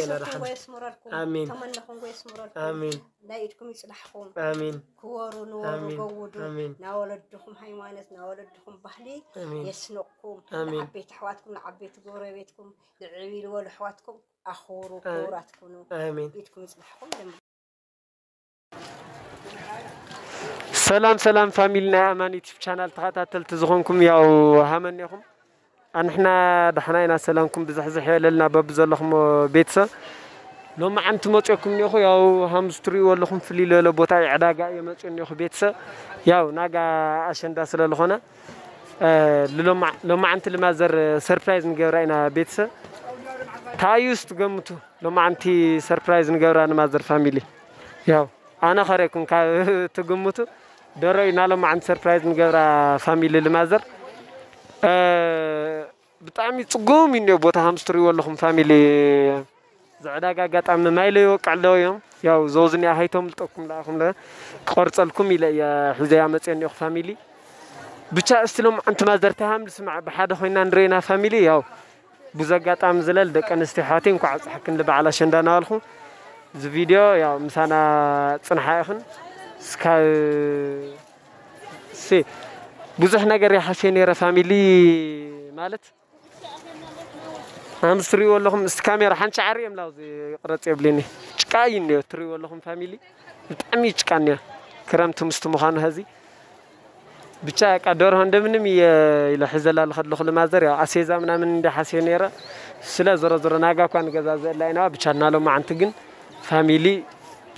ኣሰብኩም ጎ የስምረልኩም። ኣሜን። ተመነኹም ጎ የስምረልኩም። ኣሜን። ናይ ኢድኩም ይፅናሕኩም። ኣሜን። ክወሩ ንወሩ ኣሜን። ገውዱ። ኣሜን። ናወለድኹም ሃይማኖት ናወለድኹም ባህሊ ኣሜን። የስንቕኩም። ኣሜን። ንዓበይቲ ኣሕዋትኩም ንዓበይቲ ጎረቤትኩም ንዕብይ ዝበሉ ኣሕዋትኩም ኣኽብሩ። ኣሜን። ክቡራት ኩኑ። ኣሜን። ኢድኩም ይፅናሕኩም። ሰላም ሰላም ፋሚሊ ናይ ኣማን ዩቲብ ቻናል ተኸታተልቲ ዝኾንኩም ያው ሃመን ኢኹም። ኣንሕና ዳሕና ኢና ሰላምኩም ብዝሕዝሕ የለልና በብዘለኹም ቤተሰብ። ሎማዓንቲ መፅኦኩም እኒኹ ያው ሃምዚ ትሪእዎ ኣለኹም ፍልይ ለለ ቦታ እዩ ዕዳጋ እየ መፅኦ እኒኹ ቤተሰብ። ያው ናጋ ኣሸንዳ ስለ ዝኾነ ሎማዓንቲ ልማዘር ሰርፕራይዝ ንገብራ ኢና ቤተሰብ። ታዩስ ትገምቱ ሎማዓንቲ ሰርፕራይዝ ንገብራ ንማዘር ፋሚሊ ያው ኣነ ኸሬኩም ካብ ትግምቱ ደረዩ ናሎም ዓንድ ሰርፕራይዝ ንገብራ ፋሚሊ ልማዘር ብጣዕሚ ፅጉም እዩ እኒኦ ቦታ ሃምስ ትሪእዎ ኣለኹም ፋሚሊ ዝዕዳጋ ኣጋጣሚ ማይ ለይወቅዕ ኣለዎ እዮም ያው ዘውዝኒያ ሃይቶም ልጠኩም ለኣኹም ለ ክቆርፀልኩም ኢለ እየ ሒዘያ መፅኦ እኒኦኹ ፋሚሊ ብቻ እስቲ ሎም ዓንቲ ማዘር ተሃም ልስማዕ ብሓደ ኮይና ንረኢና ፋሚሊ ያው ብዙ ኣጋጣሚ ዝለል ደቂ ኣንስትዮ ኣሕዋተይ እንኳዕ ኣብፀሐክን ልበዓል ኣሸንዳ እናበልኩ እዚ ቪድዮ ያው ምሳና ፅንሓ ኢኽን እስካብ ሲ ብዙሕ ነገር ይሓስዮ ነይረ ፋሚሊ ማለት ኣምስ ትሪእዎ ኣለኹም እስቲ ካሜራ ሓንቲ ሻዕሪ እዮም ላው ቅረፅ የብልኒ ጭቃ እዩ እኒኦ ትሪእዎ ኣለኹም ፋሚሊ ብጣዕሚ እዩ ጭቃ እኒኦ ክረምቲ ምስቲ ምዃኑ ሀዚ ብቻ በቃ ደርሆ እንደምንም እየ ኢለ ሕዘላ ለኸለኹ ልማዘር ያው ኣሴዛ ምናምን እንደ ሓስየ ነይረ ስለ ዞሮ ዞሮ ናጋ እኳ ንገዛዘእላ ኢና ብቻ እና ሎማዓንቲ ግን ፋሚሊ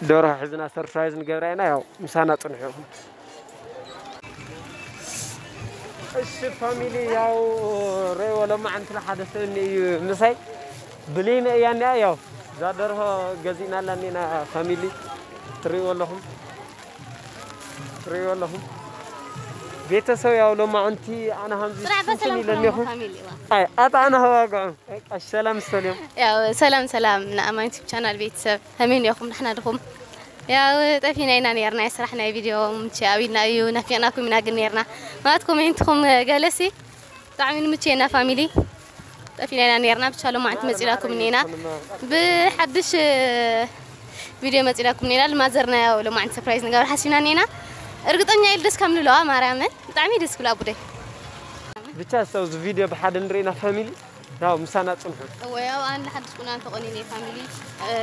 ደርሆ ሕዝና ሰርፕራይዝ ንገብራ ኢና ያው ምሳና ፅንሑ ኢኹም እሺ ፋሚሊ ያው ረይዎ ሎማዓንቲ ሓደ ሰብ እዩ ምሳይ ብሌመ እያ እኒኣ ያው እዛ ደርሆ ገዚእናላ እኒና ፋሚሊ ትሪእዎ ኣለኹም ትሪእዎ ኣለኹም ቤተሰብ ያው ሎማዓንቲ ኣነ ሃምዚ ስራሕ ስንትን በሰላም ኢለ እኒኹ ኩኖም ፋሚሊ ዋ። ኣይ ኣጣዕና ዋግዖም ቀሽ ሰላም ስተልዮም ያው ሰላም ሰላም ንኣማን ዩቱብ ቻናል ቤተሰብ ከመይ እኒኹም ንሕና ድኹም ያው ጠፊና ኢና ነርና ናይ ስራሕ ናይ ቪድዮ ምች ኣብልና እዩ ናፊቕናኩም ኢና ግን ነርና ማለት ኮሜንትኹም ገለሲ ብጣዕሚ ንምችየና ፋሚሊ ጠፊና ኢና ነርና ብቻ ሎማዓንቲ መፂናኩም እኒና ብሓድሽ ቪድዮ መፂናኩም እኒና ልማዘርና ያው ሎማዓንቲ ሰርፕራይዝ ንገብር ሓሲብና እኒና እርግጠኛ ኢል ደስ ከም ንለዋ ማርያምን ብጣዕሚ ደስ ክብላ ቡደይ ብቻ ሰው እዚ ቪድዮ ብሓደ ንርኢና ፋሚሊ ያው ምሳና ፅንሑ እወ ያው ኣን ሓድሽ ቁና ተቆኒነ ፋሚሊ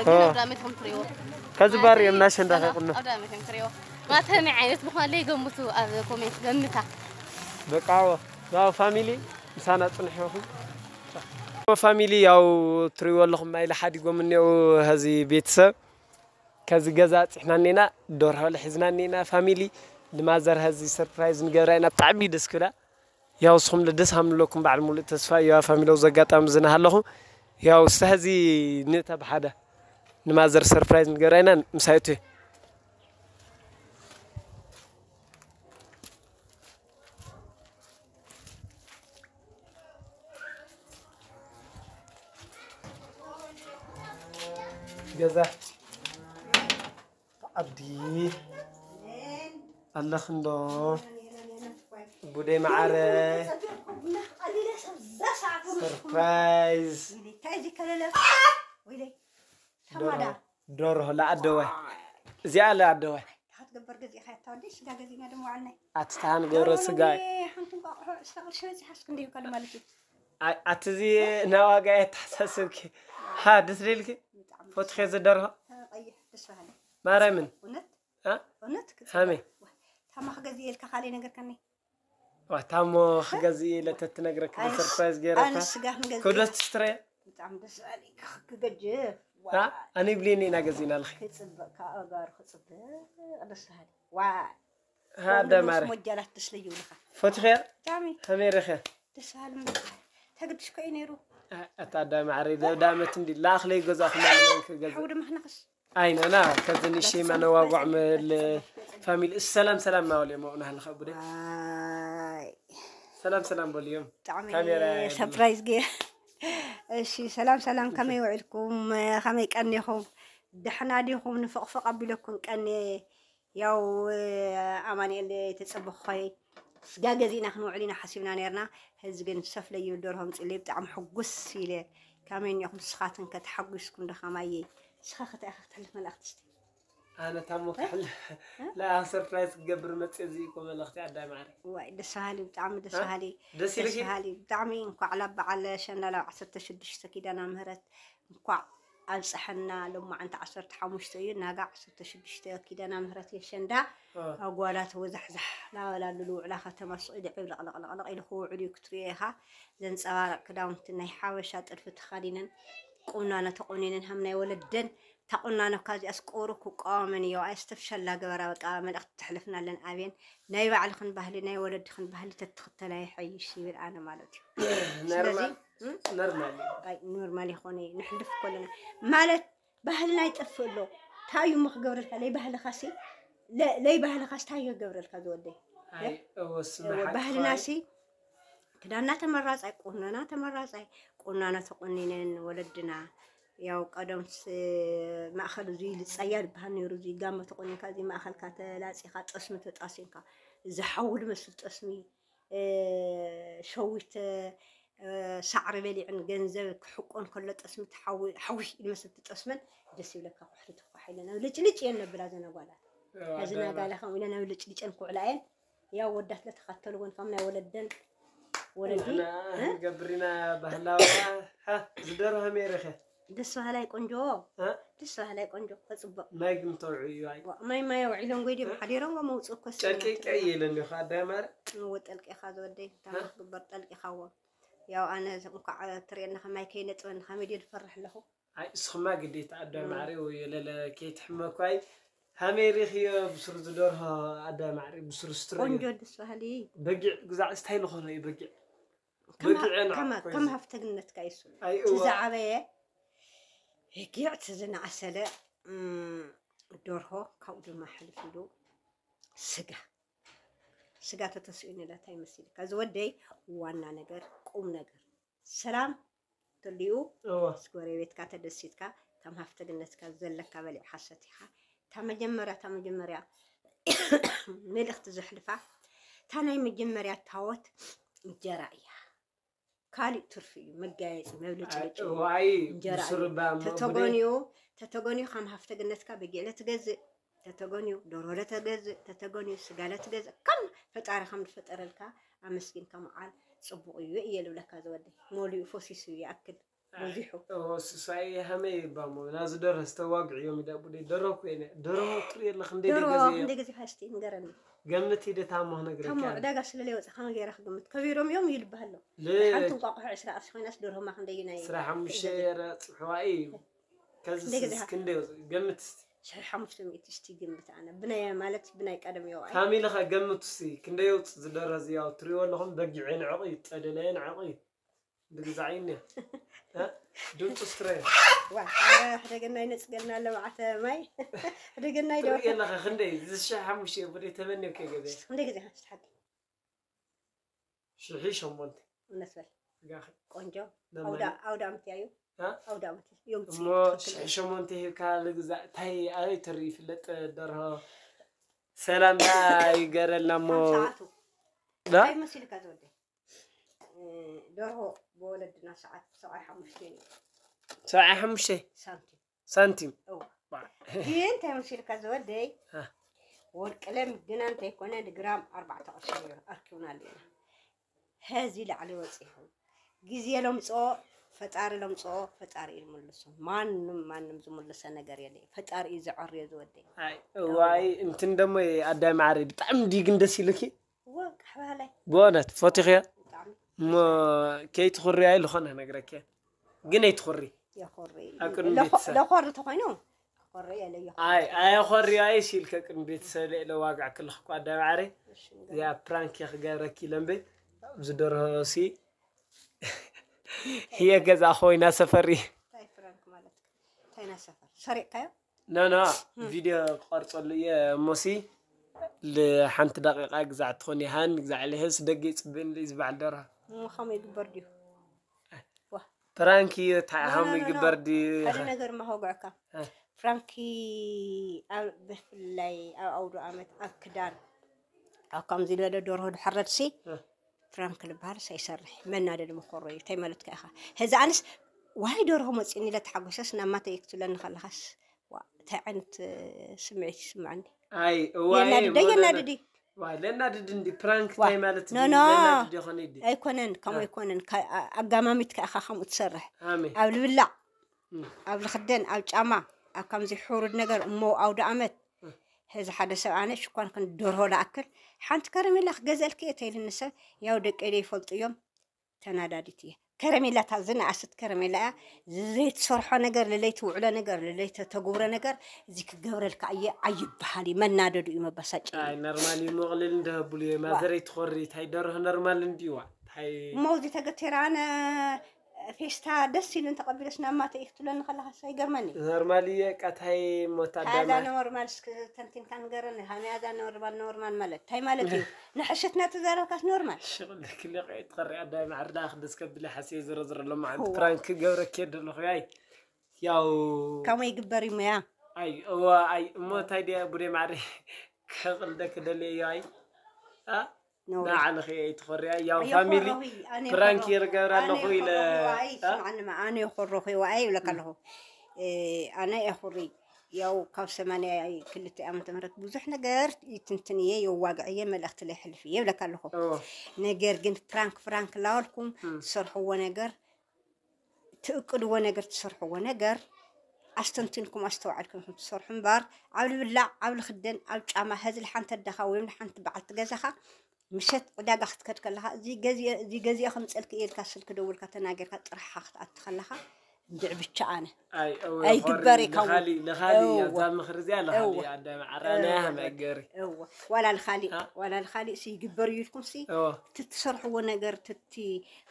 ግን ኣብ ዳመት ከም ትሪእዎ ከዚ ባር እዮም ናሸንዳ ከይቁኖ ኣብ ዳመት ከም ትሪእዎ ማተሚ ዓይነት ምዃን ለይገምቱ ኣብ ኮሜንት ገምታ በቃ ያው ፋሚሊ ምሳና ፅንሑ ይኹም ፋሚሊ ያው ትሪእዎ ኣለኹም ማይ ለሓዲጎም እኒኦ ሀዚ ቤተሰብ ከዚ ገዛ ኣፅሕና እኒና ደርሆ ልሕዝና እኒና ፋሚሊ ልማዘር ሀዚ ሰርፕራይዝ ንገብራ ኢና ብጣዕሚ ደስ ክብላ ያው እስኹም ልደስ ሃምለኩም በዓል ሙሉእ ተስፋ እዩ ፋሚሊ ኣብዚ ኣጋጣሚ ዝናሃለኹ ያው እስተ ሀዚ ንእተ ብሓደ ንማዘር ሰርፕራይዝ ንገብራ ኢና ምሳይቱ ገዛ ዓዲ ኣለኽንዶ ጉደይ መዓረ ሰርፕራይዝ ደርሆ ለኣደዋይ እዚኣ ለኣደዋይ ኣትታን ገብረ ስጋይ ኣትዚ ናዋጋ የተሓሳስብኪ ሃ ደስ ደልኪ ፈትኸ ዝደርሆ ማርያምን ሃሜ ታማ ክገዝእ ኢለ ተትነግረካ ሰርፕራይዝ ገይረካ ክብደት ትስትረ ኣነ ይብልየኒ ኢና ገዚእና ኣለኺ ክፅብቅ ከኣጋሩ ክፅብቅ ደስ በሃሊ ዋይ ሃደ ማረ ሞጃላት ደስ ለይብልኻ ፈትኸያ ከመይ ረኸ ደስ በሃሊ ተግድሽ ኮ እዩ ነይሩ ኣታ ኣዳሚ ዓረ ደብዳመት እንዲ ላእኽለይ ገዛ ክማለንክ ገዛ ሕው ድማ ክነኽስ ኣይናና ከዚ ንሽማ ነዋጓዕ መል ፋሚሊ ሰላም ሰላም ናወል እዮም ኣብና ሃለኻ ቡደ ሰላም ሰላም በልዮም ብጣዕሚ ሰርፕራይዝ ገ እሺ ሰላም ሰላም ከመይ ውዕልኩም ከመይ ቀኒኹም ደሕና ዲኹም ንፍቕፍቕ ኣቢለኩም ቀኒ ያው ኣማንኤል ተፀበኽኾይ ስጋ ገዚእና ክንውዕል ኢና ሓሲብና ነርና ህዚ ግን ሰፍለዩ ደርሆም ፅለይ ብጣዕሚ ሕጉስ ኢለ ከመይ እኒኹም ንስኻትንከ ተሓጒስኩም ዶ ከማየይ? ንስኻ ከ እንታይ ኢኻ ክተሕልፍ መልእኽቲ እስቲ? ኣነ ታሞ ክሕል ላ ሰርፕራይዝ ክገብር መፅእ እዚ እኮ መልእኽቲ ኣዳይ ማዕረ። ዋይ ደስ በሃሊ፣ ብጣዕሚ ደስ በሃሊ። ደስ ኢልኪ? በሃሊ ብጣዕሚ። እንኳዕ ላብ በዓል ኣሸንዳ ላብ ዓሰርተ ሽዱሽተ ኪዳነ ምህረት እንኳዕ ኣብፀሐና። ሎማዓንቲ ዓሰርተ ሓሙሽተ እዩ፣ ናጋ ዓሰርተ ሽዱሽተ ኪዳነ ምህረት የሸንዳ። ኣጓላት ወዛሕዛሕ ናበላሉ ልውዕላ ከተማ ስቕ ኢሉ ዕብለቕለቕለቕለቕ ኢሉ ክውዕል እዩ ክትሪኦ ኢኻ። ዘንፀባርቕ ክዳውንቲ ናይ ሓበሻ ጥልፊ ተኻዲነን ቁናኖ ተቆኒነን ሃም ናይ ወለደን። ታቁናኖ እካ እዚኣስ ቁሩ ክቃወመን እዮ። ኣይ ስተፍሸላ ገበራ በቃ መልእኽቲ ተሕልፍናለን። ኣብየን ናይ ባዕልኽን ባህሊ ናይ ወለድኽን ባህሊ ተትኽተላ ይሐይሽ ይብል ኣነ ማለት እዩ። ስለዚ ኖርማል እዩ። ኣይ ኖርማል ይኾነ እዩ። ንሕልፍ ከለና ማለት ባህልና ይጠፍእ ኣሎ። እንታይ እዩ እሞ ክገብረልካ ለይ ባህልኻሲ ለይ ባህልኻስ እንታይ እዩ ክገብረልካ ዝወደይ? ኣይ እወስና ባህልና ሲ ክዳና ተመራጻይ፣ ቁኖና ተመራጻይ፣ ቁናኖ ተቆኒነን ወለድና። ያው ቀደምስ ማእኸል እዙይ ልጸያ ዝበሃል ነይሩ። እዙይ ጋመ ተቆኒንካ እዙይ ማእኸልካ ተላጺኻ ጠስሚ ተጣሲንካ፣ እዚ ሓዊ ልመስል ጠስሚ፣ እ፣ ሸዊት፣ እ፣ ሳዕሪ በሊዕን ገንዘብ ክሕቆን ከሎ ጠስሚ ተሓዊ-፣ ሓዊ ልመስል ትጠስመን ደስ ይብለካ። ኩሕሊ ትኳሕ ኢለ ናብ ልጭልጭ እየን ነብላ ዘን ኣጓላት። እዚ ናጋለ ከምኡ ኢለ ናብ ልጭልጨን ክውዕላ እየን። ያው ወዳት ለተኸተልወን ከም ናይ ወለደን ወለዲ ንሕና ክንገብር ኢና ባህላዊ ሃ ዝደርሆ ሜረኸ ደስ በሃላይ ቆንጆ እ? ደስ በሃላይ ቆንጆ ተፅብቕ ማይ ግን ተውዑ እዩ ኣይ ማይ ማይ ኣውዒሎም ጎይ ድዮም ሓዲሮም መውፅእ እኮ ጨልቀይ ቀይ ኢለኒ እኮ ኣዳይ ማረ እወ ጠልቂኻ ዝወደይ ታማ ክግበር ጠልቂኻዎ ያው ኣነ እንኳዕ ትርእየኒ ከማይ ከይነጥበኒ ከመይ ድየ ዝፈርሕ ኣለኹ ኣይ እስኽማ ግዴታ ኣዳይ ማዕረ ወይ ለለ ከይትሕመኳይ ሃመይ ሪኽዮ ብስሩ ዝደርሆ ኣዳይ ማዕረ ብስሩ ስትረ ቆንጆ ደስ በሃሊ በጊዕ ግዛዕ ስታይ ዝኾነ እዩ በጊዕ ከማ- በጊዕ ና ከማ- ኮይዚ። ከም ሃፍተግነትካ ይሱ ኣይ እዋ ዝዓበየ በጊዕ እቲ ዝነኣሰለ እም፣ ደርሆ ካብኡ ድማ ሕልፍ ኢሉ ስጋ ስጋ ተተስኡ ንለታ ይመስልካ ዝወደይ ዋና ነገር ቁም ነገር ሰላም ተልዩ እዋ ምስ ጎረቤትካ ተደሲትካ ከም ሃፍተግነትካ ዘለካ በሊዕካ ሰቲኻ እታ መጀመርያ እታ መጀመርያ መልእኽቲ ዘሕልፋ እታ ናይ መጀመርያ ታወት እንጀራ እያ። ካሊእ ትርፊ እዩ መጋየፂ መብልጭልጭ እዩ። እዋይ እንጀራ እዩ። ብስርባ ተተጎንዩ ተተጎንዩ ከም ሃፍተግነትካ በጊዕ ለትገዝእ ተተጎንዩ ደርሆ ለተገዝእ ተተጎንዩ ስጋ ለትገዝእ ከም ፈጣሪ ከም ዝፈጠረልካ ኣመስጊንካ መዓል ፅቡቕ እዩ እየ ልብለካ ዝወደይ መሊኡ ፈሲሱ ይኣክል በዚሑ ስሳይ ሃመይ ይባሞ ናዚ ደርሆ ዝተዋግዕ እዮም ይዳ ቡደይ ደርሆ ኮይነ ደርሆ ትርኢ ኣለኽ እንደ ደርሆ ገዘ ክንደይ ገዚፋ እስቲ ንገረኒ ገምት ሂደ ታሞ ክነግረካ ታሞ እየ። ዕዳጋ ስለለይ ወፅእ ከመይ ገይራ ክግምት ከቢሮም እዮም ይልበሃሎ ል- ሓንቲ እንቋቑሖ ዕስራ ቅርሺ ኮይናስ ደርሆማ ክንደይ እዩ ናይ ስራሕ ሓሙሽተ የረ ፅሑዋ እዩ ከዚ እንደ ገዛ ስስ ክንደይ ገምት እስቲ ሽሕ ሓሙሽተ ሚእቲ እስቲ ግምት ኣነ ብናይ ማለት ብናይ ቀደም የዋይ ካሚለ ኸ ገምት እስቲ ክንደይ የውፅእ ዝደረ ዝያው ትሪእዎ ኣለኹም በጊዐ ንዕቑ እዩ ጠደለየ ንዕቑ እዩ ብግዛዕ እዩ እኒአ ድምፁ ስትረ ዋ ሕደገናይ ነፅገልና ለባዕተ ማይ ሕደገናይ ዶ ትርኢ ኣለኸ ክንደይ ዝሽሕ ሓሙሽተ እዩ ብደይ ተመንዮ ከይገበ ክንደይ ግዜ ሓንቲ ሓቂ ሽሒ ሸሞንተ እውነት በል ስጋኺ ቆንጆ ለማኒ። ኣውዳ ኣውዳ ዓመት ያዩ እ? ኣውዳ ዓመት የውፅእ እሞ ሽሒ ሸሞንተ ሂብካ ልግዛእ እንታይ ኣበይ ተርኢ ይፍለጥ ደርሆ ሰላምታ ይገረልና እሞ ሰዓቱ ዳ? እንታይ መሲልካ ዝወደ ደርሆ ብወለድና ሰዓት ሰብዓይ ሓሙሽተ እዩ ሰብዓይ ሓሙሽተ ሳንቲም ሳንቲም እው ዋ። ግን እንታይ መሲልካ ዝወደይ እ። ወርቂ ለም ግና እንተይኮነ ንግራም ኣርባዕተ ቅርሺ ነይሩ ኣርኪብናሉ ኢና ሀዚ ላዕሊ ወፂኹም ግዜ ለምፅኦ ፈጣሪ ለምፅኦ ፈጣሪ እዩ ዝምልሶ ማንም ማንም ዝምልሰ ነገር የለ ፈጣሪ እዩ ዘዕርዮ ዝወደይ ኣይ እዋይ እንትን ደሞ ኣዳይ ማዕረ ብጣዕሚ ድዩ ግን ደስ ኢሉኪ እወ ቃሕባላይ ብእውነት ፈቲኽዮ ብጣዕሚ እሞ ከይትኹሪ ኣይ ዝኾነ ነግረኪ ግን ኣይትኹሪ የኾሪ ኣብ ቅድሚ ቤተሰብ። ለኾሪ ተኾይኑ ኮሪ የለ ኣይ ኣየኾሪ ኣይ ሲልከ ቅድሚ ቤተሰብ ልዕለ ዋጋዕ ክልኽኳ ኣዳይ ማዕረ እዚኣ ፕራንክ እየ ክገብረኪ ኢለ እምበይ ኣብዚ ደርሆ ሲ ህየ ገዛ ኮይና ሰፈሪ እንታይ ፍራንክ ማለት እንታይ ናሰፈር ሰሪቕካዮ ኖ ኖ ቪድዮ ክቐርፀሉ እየ እሞሲ ልሓንቲ ደቂቃ ግዛዕ ትኾን ይሃን ግዛዕ ልህስ ደገ ይፅብእን ዝበዓል ደርሆ እሞ ከመይ ይግበር ድዩ ፕራንክ እዩ እንታይ ሃም ይግበር ድዩ ሓደ ነገር ማኸጉዕካ ፍራንኪ ኣብ ብፍላይ ኣብ ኣውዶ ኣመት ኣብ ክዳን ኣብ ከምዚ ዝበለ ደርሆ ድሕረድሲ ፍራንክ ዝበሃል ሳይሰርሕ መናደዲ መኮሮ እዩ እንታይ ማለትካ ኢኻ ህዚ ኣንስ ዋይ ደርሆ መፂእኒ ኢለ ተሓጎሰስ ናብ ማተይ ክትብለኒ ከለኻስ፣ ዋ እንታይ ዓይነት ስምዒት ይስምዐኒ? ኣይ እዋ የናድደ የናድዲ። ዋይ ለናድድ እንዲ ፕራንክ እንታይ ማለት ኖ ድዩ? ኖ ለናድድ ይኾነ ይዲ ኣይኮነን፣ ከምኡ ኣይኮነን። ኣጋማሚትካ ኢኻ ከምኡ ትሰርሕ። ኣሜ ኣብ ልብላዕ፣ ኣብ ልኽደን፣ ኣብ ጫማ፣ ኣብ ከምዚ ሕሩድ ነገር እሞ ኣውደ ኣመት። ሕዚ ሓደ ሰብ ኣነ ሽኳን ክንደርሆ ለኣክል ሓንቲ ከረሜላ ክገዘልክ እየ ተይልኒ ሰብ ያው ደቀይ ዶ ይፈልጡ እዮም። ተናዳዲት እየ። ከረሜላ እታ ዝነኣስት ከረሜላ እያ። ዘይትሰርሖ ነገር ልለይ ትውዕሎ ነገር ልለይ ተተግብሮ ነገር እዚ ክገብረልካ እየ ኣይበሃል እዩ። መናደዱ እዩ መባሳጭ። ኣይ ነርማል እዩ። መቕልል እንደህብሉ እየ ማዘረይ ትኾሪ ታይ ደርሆ ነርማል እንዲዋ ታይ እሞ እዚ ተገቴራ ኣነ ፌስታ ደስ ኢልን ተቐቢለስ ናብ ማተ እዩ ክትብለኒ ከለካ ሳይገርመኒ። ነርማል እየ ቃታይ ሞት ታዛ ኣዳማ ኖርማል እስክ ተንቲንካ ንገረኒ። ሃመያዛ ኖርማል ኖርማል ማለት እንታይ ማለት እዩ? ንሕሽት ነቲ ዘረብካስ ኖርማል ሽቕልክልቀ ትኸሪ ኣዳማ ዓርዳ ክደስ ከብለ ሓስየ ዝረዝረሎም ዓንቲ ፕራንክ ገብረክ እየ ደለኹ ኣይ ያው ከምኡ ይግበር እዩ ሞያ ኣይ እዋ ኣይ እሞ እንታይ ድያ ቡዴ ማዕረ ከቕልደክ ደልየ እዩ ኣይ ኣ ነውሪ ንዓለኺ ኣይትኾርያ ያው ፋሚሊ ፕራንክ ይርገብር ኣለኹ ኢለ ስምዓንማ ኣነ የኮረኹ ይዋ ኣይ ይብለካ ኣለኹ ኣነ የኹሪ ያው ካብ ሰማንያ ክልተ ዓመተ ምህረት ብዙሕ ነገር ይትንትን እየ የዋግዕ እየ መልእኽቲ ለይሕልፍ እየ ይብለካ ኣለኹ ነገር ግን ፕራንክ ፕራንክ ላወልኩም ትሰርሕዎ ነገር ትእቅድዎ ነገር ትሰርሕዎ ነገር ኣስተንቲንኩም ኣስተውዓልኩም ኢኹም ትሰርሑ እምበር ኣብ ልብላዕ ኣብ ልኽደን ኣብ ጫማ ሀዚ ልሓንቲ ኣዳኻ ወይም ልሓንቲ በዓልቲ ገዛኻ ምሸት ዕዳጋ ክትከድ ከለኻ እዚ ገዚኦ እዚ ገዚኦ ከምፀልክ እየ ኢልካ ስልኪ ደውልካ ተናጊርካ ጥራሕኻ ክትኣቲ ከለኻ እንድዕ ብቻ ኣነ ኣይ እወ ኣይግበር ኾሪ ይኸውን። ለኻሊ ለኻሊ እያ እወ። እዛ ምኽሪ እዚኣ ለኻሊ እወ። ኣዳም ዓራና እወ። መገሪ እወ ዋላ ልኻሊእ አ? ዋላ ልኻሊእ ሲ ይግበር እዩ ኢልኩም ሲ እወ ትትሰርሕዎ ነገር ትቲ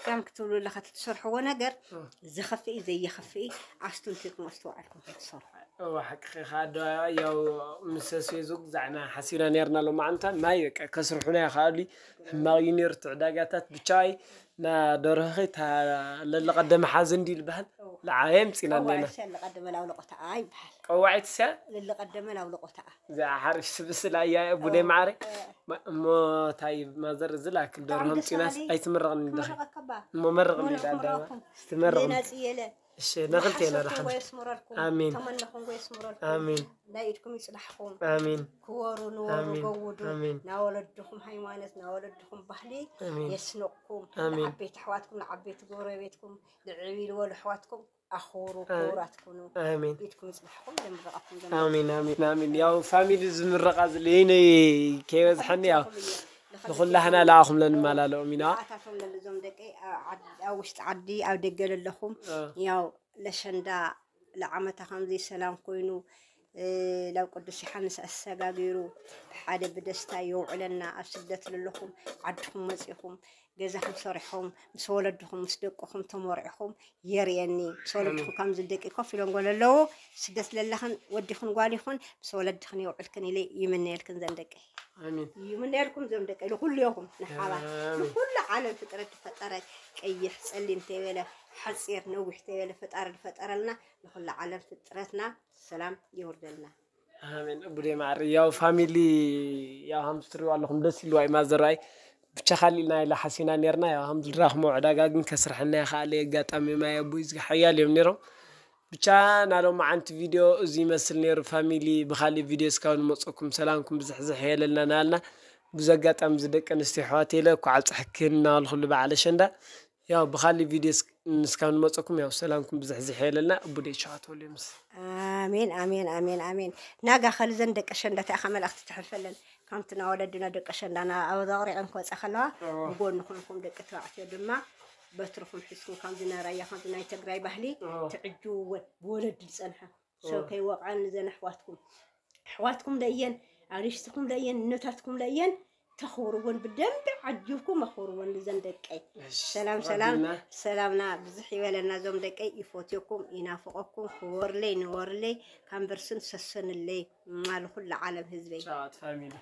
ፕራንክ ትብሉ ኣለኻ ትትሰርሕዎ ነገር እወ። ዝኸፍእ እዩ ዘይኸፍእ ኣስቱንቲኩም ኣስተውዓልኩም ክትሰርሑ እወ ሓቅኺ ኢኻ ኣደ ያው ምስ ፌስቡክ ዛዕና ሓሲብና ነርና ሎማዓንታ ማይ በቃ ከስርሑና ይኽኣሉ ሕማቕ እዩ ነይሩ እቲ ዕዳጋታት ብቻ ናይ ደርሆኺ እታ ለለቐደመ ሓዚ እንዲ ዝበሃል ለዓበየ ምፂና እነና ቀደመ ላውለቆታ ይበሃል ቀዋዒት ስያ ለለቀደመ ላውለቆታ እዚኣ ሓሪፍ ስብስላ እያ ቡደ ማዕረ እሞ ታይ ማዘር ዝላክል ደርሆ ምፂናስ ኣይትምረቕኒ ዳኺ ክመረቀከባ እሞ መረቕኒ ዳዳማ ትመረቕኒ ነፅየለ እሺ ነኽልቴና ዳሓን ጎየስምረልኩም ኣሜን ተመነኹም ጎየስምረልኩም ኣሜን ናይ ኢድኩም ይፅናሕኩም ኣሜን ክወሩ ንወሩ ኣሜን ገውዱ ኣሜን ናወለድኹም ሃይማኖት ናወለድኹም ባህሊ ኣሜን የስንቕኩም ኣሜን። ንዓበይቲ ኣሕዋትኩም ንዓበይቲ ጎረቤትኩም ንዕብ ኢልዎ ኣሕዋትኩም ኣኽብሩ ኣሜን። ክቡራት ኩኑ ኣሜን ኢድኩም ይፅናሕኩም ዘምረቐኩም ኣሜን ኣሜን ኣሜን ያው ፋሚሊ ዝምረቓ ዝለይነይ ከይበዝሐኒ ያው ንኹላህና ለኣኹም ለንመላለኦም ኢና ኣታቶም ለልዞም ደቂ ኣብ ውሽጢ ዓዲ ኣብ ደገ ለለኹም ያው ለሸንዳ ለዓመታ ከምዚ ሰላም ኮይኑ ናብ ቅዱስ ዮሓንስ ኣሰጋጊሩ ሓደ ብደስታ የውዕለና ኣብ ስደት ለለኹም ዓድኹም መፂኹም ገዛኹም ሰሪሖም ምስ ወለድኹም ምስ ደቅኹም ተመርዕኹም የርእየኒ ምስ ወለድኹም ከምዚ ደቂ ኮፍ ኢሎም ጎ ለለዉ ስደት ለለኽን ወዲኽን ጓል ይኹን ምስ ወለድኽን የውዕልክን ኢለ ይምነየልክን ዘን ደቂ ኣሜን ይምነየልኩም ዘም ደቂ ንኩሉ ይኹም ንሓባ ንኩሉ ዓለም ፍጥረት ዝፈጠረ ቀይሕ ጸሊም ተይበለ ሓፂር ነዊሕ ተይበለ ፈጣሪ ዝፈጠረልና ንኩሉ ዓለም ፍጥረትና ሰላም የውርደልና ኣሜን እቡዴ ማዕሪ ያው ፋሚሊ ያው ሃምስትሪው ኣለኹም ደስ ኢልዋ እዩ ማዘራይ ብቻ ካሊእ ናይ ለሓሲና ነርና ያው ሃምዝድራኽሞ ዕዳጋ ግን ከስርሐና ይኽኣለ ኣጋጣሚ ማይ ኣቦይ እዚ ሓያል እዮም ነይሮም ብቻ ናሎም መዓንቲ ቪድዮ እዚ ይመስል ነይሩ ፋሚሊ ብካሊእ ቪድዮ እስካብ ንመፀኩም ሰላምኩም ብዝሕዝሕ የለልና ናልና ብዙ ኣጋጣሚ እዚ ደቂ ኣንስትዮ ኣሕዋት የለ እኳ ዓብፅሐክን እናበልኩሉ በዓል ኣሸንዳ ያው ብካሊእ ቪድዮ እስካብ ንመፀኩም ያው ሰላምኩም ብዝሕዝሕ የለልና እቡዴ ሸዋት ወልዮምስ ኣሜን ኣሜን ኣሜን ኣሜን ናጋ ከልዘን ደቂ ኣሸንዳ እቲኣኻ መልእኽቲ ተሕልፈለን ከምቲ ናወለድና ደቂ ኣሸንዳና ኣብ ዘቕሪዐን ክወፃ ከለዋ ብጎኒ ኮንኩም ደቂ ተባዕትዮ ድማ በትርኹም ሒዝኩም ከምዚ ናይ ራያ ከምዚ ናይ ትግራይ ባህሊ ትዕጅውወን ብወለዲ ዝፀንሐ ሰብ ከይወቕዐን ንዘን ኣሕዋትኩም ኣሕዋትኩም ደእየን ኣሪስትኩም ደእየን እነታትኩም ደእየን ተኽብርወን ብደንቢ ዓጅብኩም ኣኽብርወን ንዘን ደቀይ ሰላም ሰላም ሰላምና ብዙሕ ይበለና እዞም ደቀይ ይፎትየኩም ይናፍቐኩም ክወርለይ ንወርለይ ካምበርስን ሰሰንለይ ማልኩላ ዓለም ህዝበይ ጫት ፋሚሊ